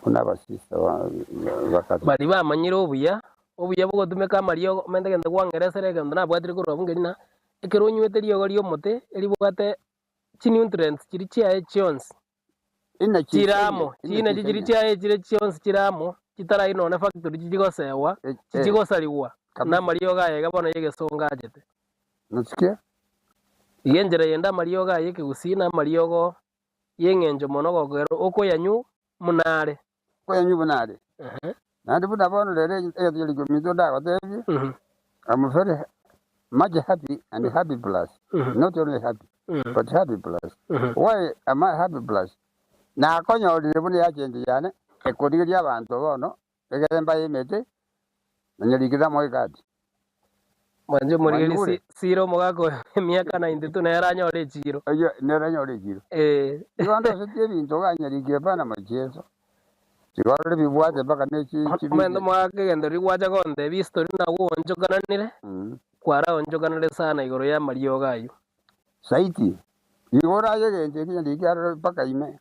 buna abasista ba Catholic. Baria bamanyire obuya, obuya bogotumeka amariogo, omanyete egento kwangeresera egento nabwatire korwa abwo nkerina, ekero onywete riogo ri'omote, eribwate chinutrients chiria chiaye chionsi, chire amo, chinechi chiria chiaye chire chionsi chire amo, chitarai nonye factory chichigosewa, chichigosarigwa namariogo aya iga bono y'egesongo achete. Iga enchera yende amariogo aya y'ekegusii namariogo y'eng'encho mono gokera okoyanywa buna are. Okoyanywa buna are. Naende buna bono rero egento keria ominto ndagotebie, I'm very much happy and happy plus, not only happy, but happy plus. Why am I happy plus? Nakonyorire buna eagent yane ekorigeria abanto bono, egere mbae emete, na nyarikire amo ekadi. Mwanche omorigeri Mwanyigure? sira omogaka oyo emiaka 92 nere anyore echiro. Oyio nere anyore echiro. Eh. Igo ndosetie ebinto iga nyarikire mpaka macheso. Igo orore bibwate mpaka ne chi Omanyete chibidi. omogaka egento riria gwacha gontebia history nabwo oonchokananire, kwaraonchokanire sana igoro y'amariogo ayio. Saiti, igo oraye egento eke nyariki aroro mpaka ime.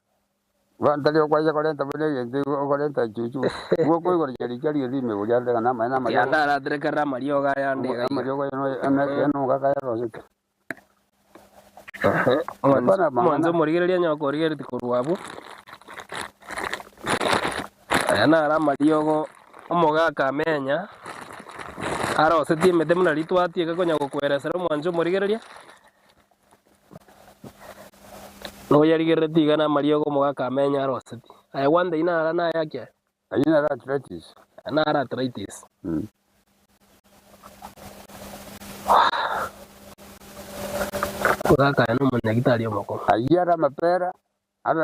Bono tari okwacha korenta buna egento igo okorenta chuchu, igo okoigora chiariki aria rime boria arore ng'a namaene amariogo. Tiga ndaraterekerere amariogo aya ande iga iga. Amariogo aya nomogaka ayarosete. Mwanche mwanche omorigereria onye okorigereretie korwa abwo. Aya naro amariogo omogaka amenya, arosetie emete buna riria twatieka konya gokoeresera omwanche omorigereria. Noyarigereretie iga namariogo omogaka amenye arosetie. Aye gwantebia nara naye aki aye? Ayio naro arthritis. Aya naro arthritis. Mogaka aye nomonyagitari omokong'u. Ayio are amapera, are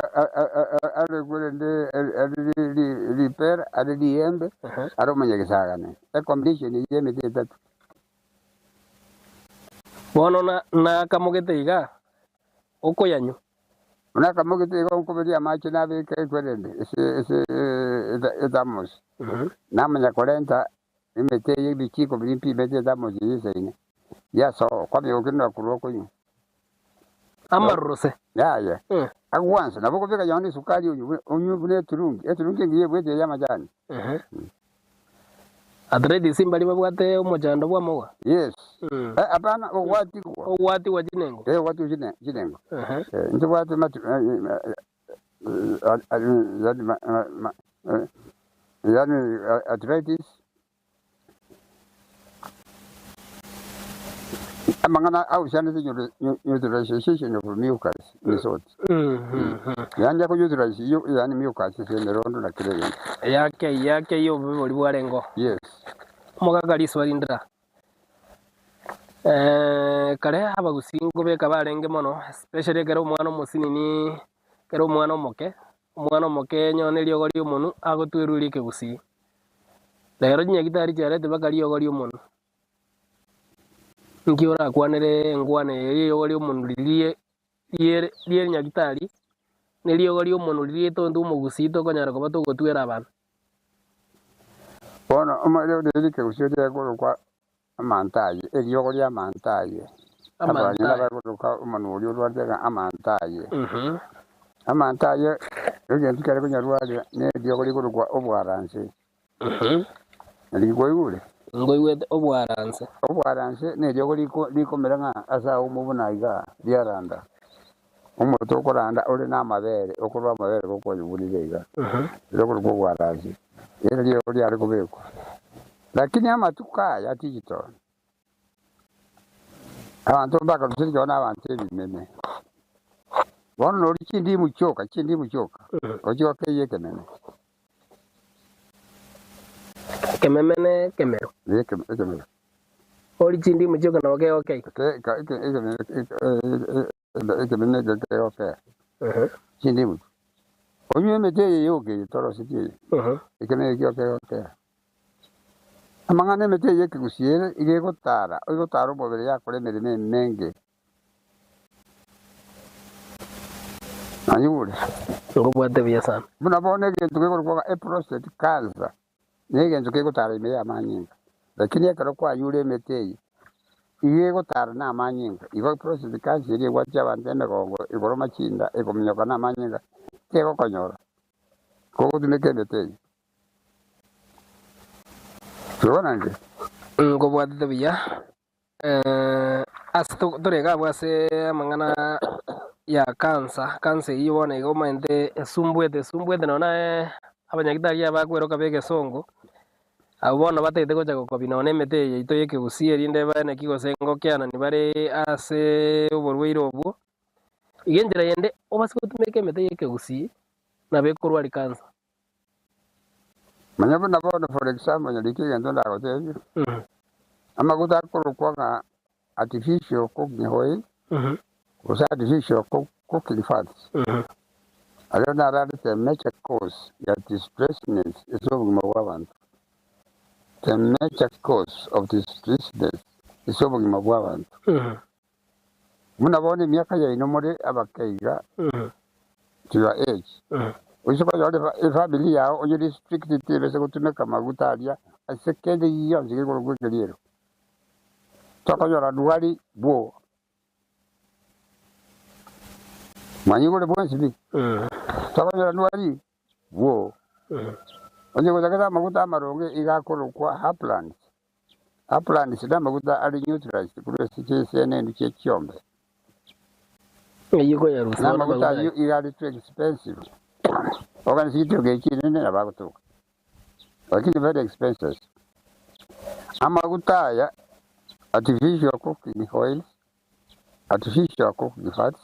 are korende are ripera, are riembe, are omonyagesagane. Ecombination eyio y'emete etato. Bono nakamogete iga, okoyanywa. Buna akamogete igo nkoberia amache nabeke ekwerende ase ase ethermos, namanya korenta emete eye ebichiko biria mpimete ethermos eye esaine, yasoa kwamanya gokenura korwa okonywa. Amaroro se. Yaya, agwansa nabo okobeka yonde esukari onywe onywe buna eturungi, eturungi engiya ebwate eye amachani. Arthritis mbaria babwate omochando bw'amauga? Yes. Eh, hapana, ogwatigwa. Ogwatigwa chinengo? Eh, ogwatigwa chine- chinengo. Eh, ntobwate matu eh, eh, eh, eh, yani ma- ma- ma- eh, yani arthritis Amang'ana ahusianete neutralization of mucus in sort. Yaani ako neutralize iyo yaani mucus ase emerondo na kera egento. Yake yake iyo obobe boria bwarengeo. Yes. Omogaka riswa rindira. Kare abagusii nkobeka barenge mono especially ekero omwana omosinini, ekero omwana omoke, omwana omoke onye ne eriogo ria omonwe agotwerwa erio ekegusii. Rero chinyagitari chiarete mpaka riogo ri'omonwe. Inki orakwanere engwana eye riogo ri'omonwe riria riere ri'enyagitari, ne riogo ri'omonwe riria etontwe omogusii tokonyara koba togotwera abana? Bono omoerio oria rikegusii oria korokwa amanto aye, eriogo ri'amanto aye. Amanto Abanyene aye. bagoroka omonwa oria orwarete ng'a amanto aye. Amanto aye, egento kiare konyarwaria neriogo rigorokwa obwaranse. Nari kwaigure? Nkoigwete obwaranse. Obwaranse neriogo riko rikomera ng'a ase aomo buna iga riaranda. Omote okoranda ore namabere, okorwa amabere gokwayogurire iga, rirokorokwa obwaranse. Ere riogo riare kobekwa. Lakini amatuko aya digital, abanto mbakarusia rigiya na abanto ebimeme. Bono nori chindimu chioka, chindimu chioka, ochi gokeyia ekememe. Ekememe ne ekemero. Ne ekemero. Ori chindimu chioka nabo kegokei. Ekememe ekio kegokea. Chindimu. Onywe emete eye yoka eye torosetie eye. Ekememe ekio kegokea. Amang'ana emete eye ekegusii ere iga egotara, egotara omobere yakora emeremo emenge. Nanyigure? Nkobwate buya sana. Buna bono egento kekorokwa ng'a eprostate cancer negento kegotara ime y'amanyinga, lakini ekero kwanyure emete eye, iga egotara na amanyinga. Igo eprostate cancer eria egwatia abanto emegongo igoro machinda ekominyoka na amanyinga tegokonyora kogotumeka emete eye. Tobona inche? Nkobwatete buya. Ase tore iga abwo ase amang'ana ya cancer, cancer eyio bono iga omanyete esumbuete esumbuete nonya naye abanyagitari aba bakweroka ba egesongo, abwo bono batagete gocha gokobia nonya na emete eye yaito ya ekegusii erinde bae naki gose ngokianani bare ase oborwaire obwo. Iga enchera yende obase gotumeka emete ya ekegusii nabo ekorwaria cancer. Manya buna bono for example nyariki egento ndagotebie, amaguta akorokwa ng'a artificial cooking oil gose artificial cooking fats, aria naro are the major cause ya distressedness ase obogima bwa abanto, the major cause of distressedness ase obogima bwa abanto. Buna bono emiaka yaino more abake iga, to your age, oise konyora efamiri yao onye restricted tebesa gotumeka amaguta aria ase kende gionsi gekorokwa ekeriero, tokonyora ndwari bwo. Mwanyigure bwensi pi? Tokonyora ndwari bwo. Onye gotagete amaguta amaronge iga akorokwa uplands. Uplands namaguta are neutralized korwa ase chisene chie chiombe. Eyio koyarusia bono Namaguta amaguta ayio aya. iga are too expensive. Okanye chituka echi chinene nabo agotuka. Lakini very expensive. Amaguta aya artificial cooking oils, artificial cooking fats,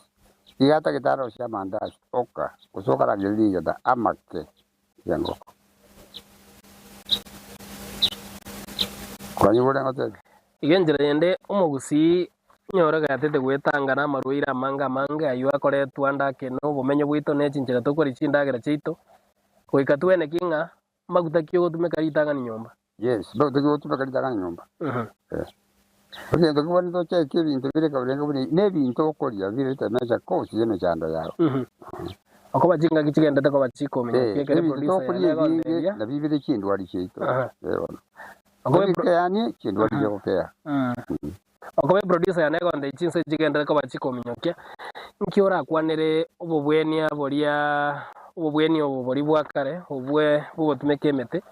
iga atagete arosie amandasi oka gose okarangeria rigena amake. y'engoko. Kwanyigure ngotebie? Iga enchera yende omogusii Nyore gatete gwetanga namarwaire amange amange ayio akoretwa ande ake nobomenyo bwaito ne chinchera tokoria chindagera chiaito, goika tweneki ng'a maguta ki ogotumeka ritang'ani nyomba. Yes, maguta ki ogotumeka ritang'ani nyomba. Eh. Egento kebwanete ocheke ebinto bire kaurenge buna na ebinto okoria birete emesa kosi y'emechando yao. Okoba chingaki chigendete koba chikominyokia Eh, ekere ebinto producer tokoria yane ebinge egontebia. nabio bire chindwari chiaito. Aha. Eh, bono. Okoba epro- Tobikeanie chindwari chiogokea. Okoba eproducer yane egontebia chinsa chigendete koba chikominyokia, nki orakwanere obobwenia boria obobweni obo boria bwa kare obwe bogotumeka emete,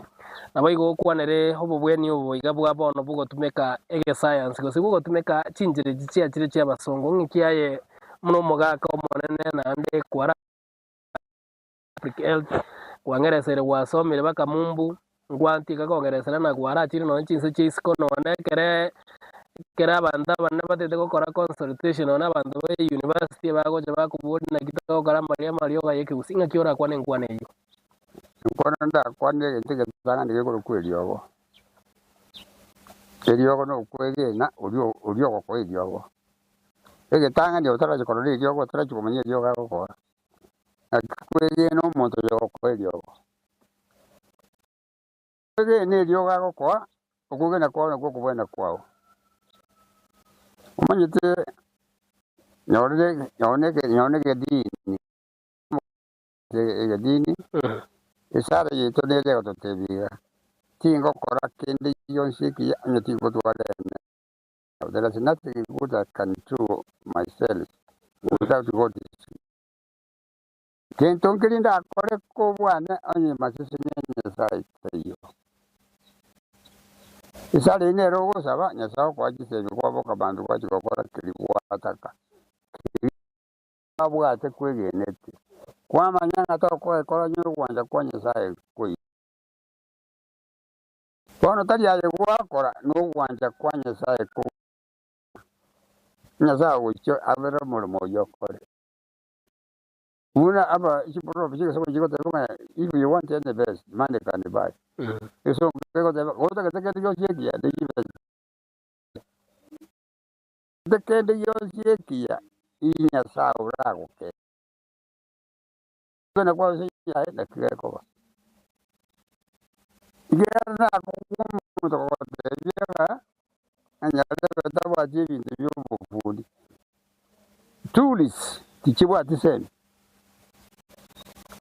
naboigo okwanere obobweni obo iga bwa bono bogotumeka egesayansi gose bogotumeka chinchera echi chiachire chi'abasongo, ng'iki aye buna omogaka omonene naende kwara Public Health, kwang'ereseire gwasomire baka mumbu, ngwantiga kong'eresera na kwarachire nonye chinse chia isiko nonye ekere ekere abanto abanene batete gokora consultation nonye abanto ba university bagocha bakoboria naki togokora amaria amariogo aye ekegusii, ng'aki orakwane enkwana eyio? Enkwana ndakwane egento egetang'ani gekorokwa eriogo. Eriogo nokwegena oria oria ogokoa eriogo. Egetang'ani otarachi korora eriogo otarachi komanya eriogo agokoa, Naki kwegena omonto oyogokoa eriogo. Kwegena eriogo agokoa, okwegena kwao nakwo okobwena kwao. Omanyete nyorire nonye nonye egedini, egedini, esara yaito nere egototebia iga, tingokora kende gionsi ekiya onye tingotwara ene. There is nothing good I can do myself without God's Gento nkeri ndakore kobwane onye maseseni a Nyasae taiyo. Esara eye nere ogosaba, Nyasae okoa chisemi kwaboka abanto gwachia gokora keri gwataka, keri kwabwate kwegenete, kwamanya ng'a tokogekora onye ogwancha kwa Nyasae nkoiyo. Bono tari aye gwakora nogwancha kwa Nyasae kogokora, Nyasae ogochia abere omoremo oyio okore. Buna aba chiproverb chi'egesongo chigoteba ng'a if you want any best, money can buy. Egesongo kegoteba gotagete kende gionsi ekiya ne chibesa. Gotagete kende gionsi ekiya, ii Nyasae oragokee. Kwegena kwao ase Nyasae naki gekoba. Ekiagera nakong'u omonto kogotebia ng'a anyare tabwati ebinto bi'obofundi. Tools tichibwati semi.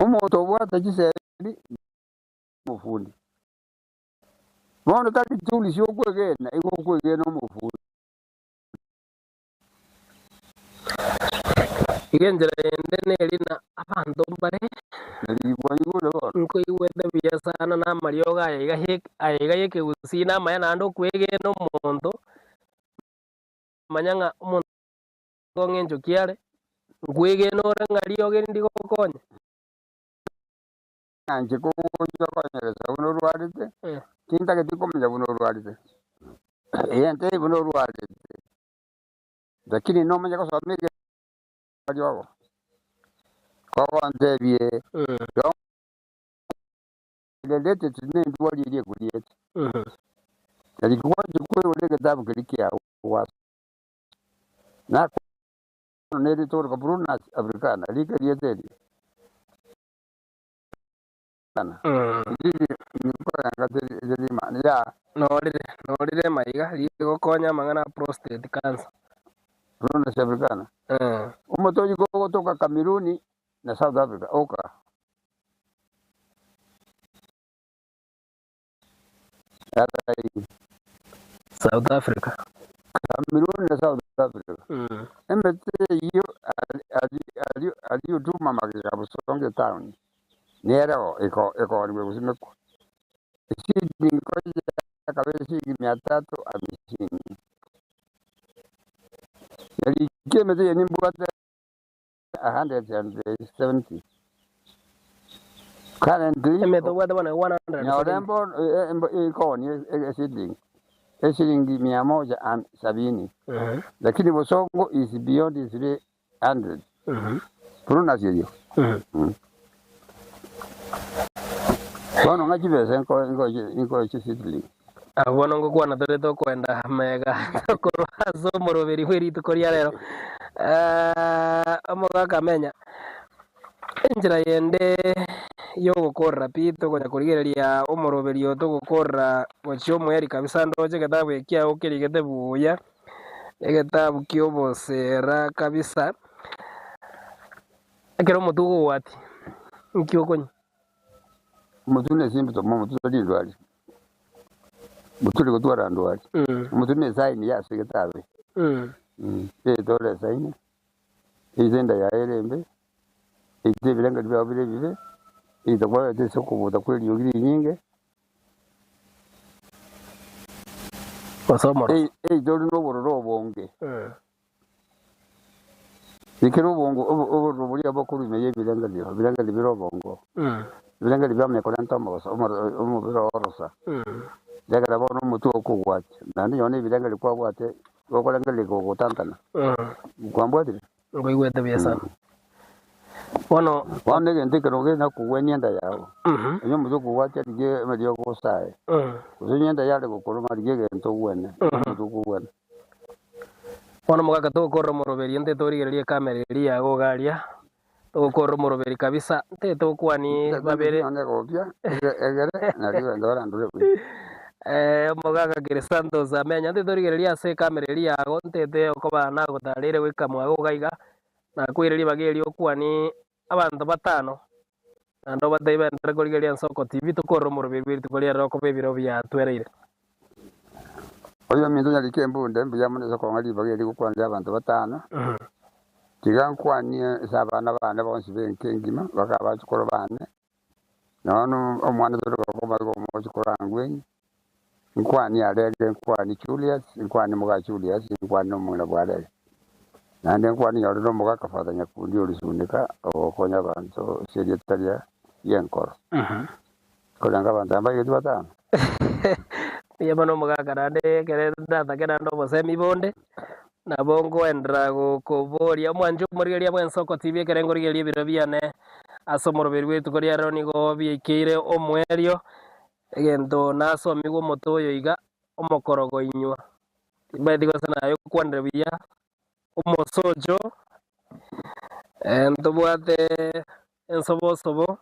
Omonto obwate chisemi nomofundi. Bono tari tools okwegena, igo okwegena omofundi. Iga enchera ende neri na abanto mbare nkoigwete buya sana na amariogo aya iga aya iga y'ekegusii na amaya naende okwegena omonto, manya ng'a omonto ng'encho ki are, nkwegena ore ng'a riogo eri ndigokonya. Inche kogocha konyeresa buna orwarete, tintageti komanya buna orwarete, egento eye buna orwarete, lakini nomanye gosoma ekeriogo, kogontebie related na endwari eria ekoriete, nari gwancha koigora egetabu keria kiago gwasoma. Nakono nere togoroka Prunus Africana, rika erieta erio. Norire, norire maiga, rigokonya amang'ana a prostate cancer. Omotoyi gogotoka Cameroon na South Africa oka. South Africa. Cameroon na South Africa. Emete eyio ariotuma magega Bosongo etown nereo ekoonigwa egosimekwa. Eseedling yakaba eshilingi mia tatu hamsini. Nyariki emete eye nimbwate 170. Currently, Emete obwate bono 170. nyore mbo ikoonia eseedling eshilingi mia moja and sabini lakini Bosongo is beyond 300 Prunus eyio bono ng'a chibesa nkoe chiseedling. Abwo bono ngokwana tore tokoenda amega tokorwa ase omoroberi bwe rituko ria rero. Omogaka Amenya, enchera yende yogokorera pi tokonya korigereria omoroberi oyo togokorera gochia omoerio kabisa ndoche egetabu eki kiago kerigete buya, egetabu kia obosera kabisa, ekero omotwe okogwatia, nki okonywa? Omotwe ne symptom, omotwe tori ndwari. Omotwe tori gotwara ndwari. Omotwe ne esign ya ase getabe. Etore esign, eise enda yaye ere embe, eite ebirengererio biago bire ebibe, eite kwabete ase okobuta kwa eriogi rinyinge, Gose omoro. eite ore na obororo obonge. Ekero obongo obo- obororo boria bokorwa ime y'ebirengererio, ebirengererio bire obongo, ebirengererio biamanya korenta omogoso omoro omobere oo orosa, ekiagera bono omotwe okogwatia, naende nonye na ebirengererio kwabwate gokorengereria gogotantana, kwambwatire? Nkoigwete buya sana. Bono Bono egento ekero ogenda kogwenia enda yago, onye omotwe okogwatia rigia amariogo osae, gose onye enda yare gokoroma rigia egento ogwene, omotwe okogwena. Bono omogaka togokorera omoroberi nte torigererie ekamera eria yago iga aria, togokorera omoroberi kabisa nte tokwani babere. Omogaka Chrisantus Amenya nte torigererie ase ekamera eria yago ntete okoba nagotareire goika mwago iga iga, nakoire ribaga erio okwani abanto batano, naende obatebie baenderere korigereria ensoko TV tokorere omoroberi bwe rituko riarero okoba ebiro biatwereire. Oyominto nyarike embunde mbuya mono ase okong'a ribaga eri gokwanera abanto batano, tiga nkwanie ase abana bane bonsi b'enka engima, baka abachukuru bane, nonya omwana tore gokoma igo omochukuru Angwenyi, nkwanie Arege, nkwanie Julius, nkwanie moga Julius, nkwanie omong'ina bwa Arege. Naende nkwanie ore na omogaka Father Nyakundi orisunika ogokonya abanto ase erieta ria ri'enkoro. Korende abanto aba mbaigeti batano. Mbuya mono omogaka naende ekere ndatake naende obosemi bonde, nabo nkoenderera gokoboria omwancho omorigereria bw'ensoko TV ekere nkorigereria ebiro biane ase omoroberi bw'rituko ria rero nigo biaikeire omoerio, egento nasomigwe omote oyo iga, omokorogo inywa, timbaeti gose naye okwanire buya, omosocho, ntobwate ensobosobo,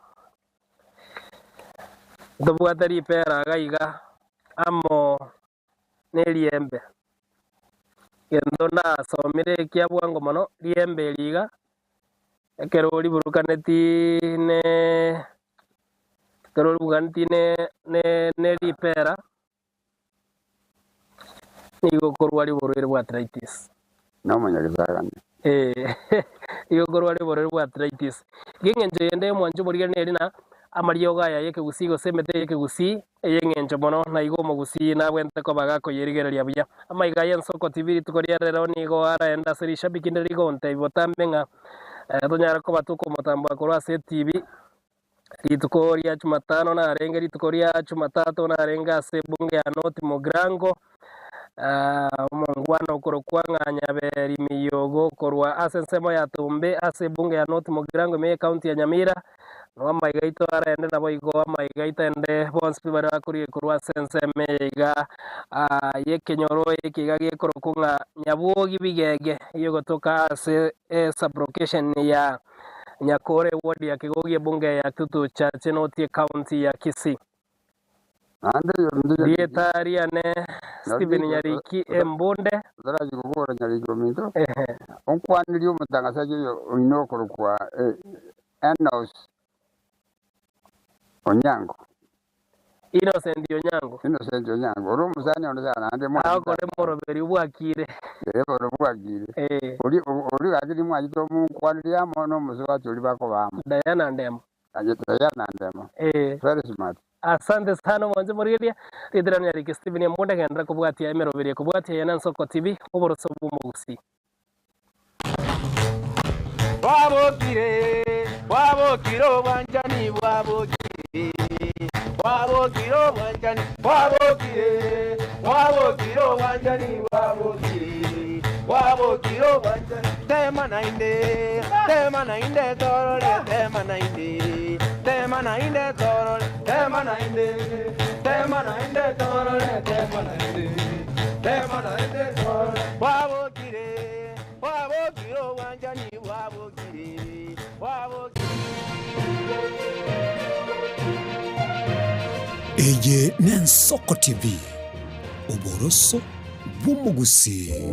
ntobwate ripera iga iga, amo ne riembe. Egento nasomire ekia bwango mono, riembe eri iga, ekero oriburukaneti ne ekero oriburukaneti ne ne ne ripera. Nigo okorwaria oborwaire bwa arthritis. Nomonyagesagane. Eh, nigo okorwaria oborwaire bwa arthritis. Iga eng'encho yende y'omwancho omorigani neri na amariogo aya y'ekegusii gose emete y'ekegusii ey'eng'encho mono na igo omogusii nabwente koba gakoyerigereria buya. Amaiga y'ensoko TV rituko ria rero nigo araende ase rishabiki ndire rigontebia botambe ng'a eh, tonyare koba tokomotamboa korwa ase etibi. Rituko ria Jumatano narenge rituko ria Jumatatu narenge ase ebunge ya North Mugirango, omongwana okorokwa ng'a Nyaberi Miyogo korwa ase ensemo ya Tumbe ase ebunge ya North Mugirango ime y'ecounty ya Nyamira, nabo amaiga aito arende naboigo amaiga aito ende bonsi pi baria bakorigia korwa ase ensemo eye iga y'ekenyoro eke iga gekorokwa ng'a Nyabwogi Bigege eyogotoka ase esublocation ya Nyakore ward ya Kegogi ebunge ya Kitutu Chache North County ya Kisii. Naende oyominto Nyariki, Rieta riane Stephen Nyariki Embunde. otarachia gokora Nyariki ominto, Ehe. onkwanerie omotangasaji oyo oino okorokwa Enos Onyango. Innocent Onyango. Innocent Onyango, ore omosani one sana naende mwanchete Agokora emoroberi bwakire. Ee, bono bwakire. Eh. Oria oria gaki nimwanchete omonkwanerie amo na omosubati oria bakoba amo. Diana Ndemo. Aye Diana Ndemo. Eh. Very smart. Asante sana omwanche morigereria, rieta riane Nyariki Stephen Embunde genderera kobwatia emeroberi ekobwatia eye na Nsoko TV, oboroso bw'omogusii. Bwabokire, bwabokire obwanchani bwabokire, bwabokire obwanchani bwabokire, bwabokire obwanchani bwabokire, bwabokire obwanchani. Tema naende, tema naende torore, tema naende, tema naende torore, tema. Tema naende, tema naende torore, tema naende, tema naende torore. Bwabokire, bwabokire obwanchani bwabokire, bwabokire. Eye n'Ensoko TV, oboroso bw'omogusii.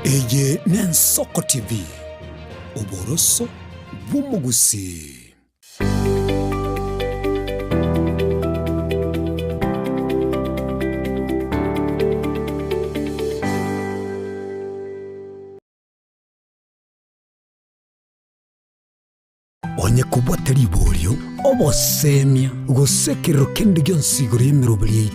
Eye n'Ensoko TV, oboroso bw'omogusii. Onye kobwate riborio, obosemia, gose ekerero kende gionsi igoro y'emeroberi yaito.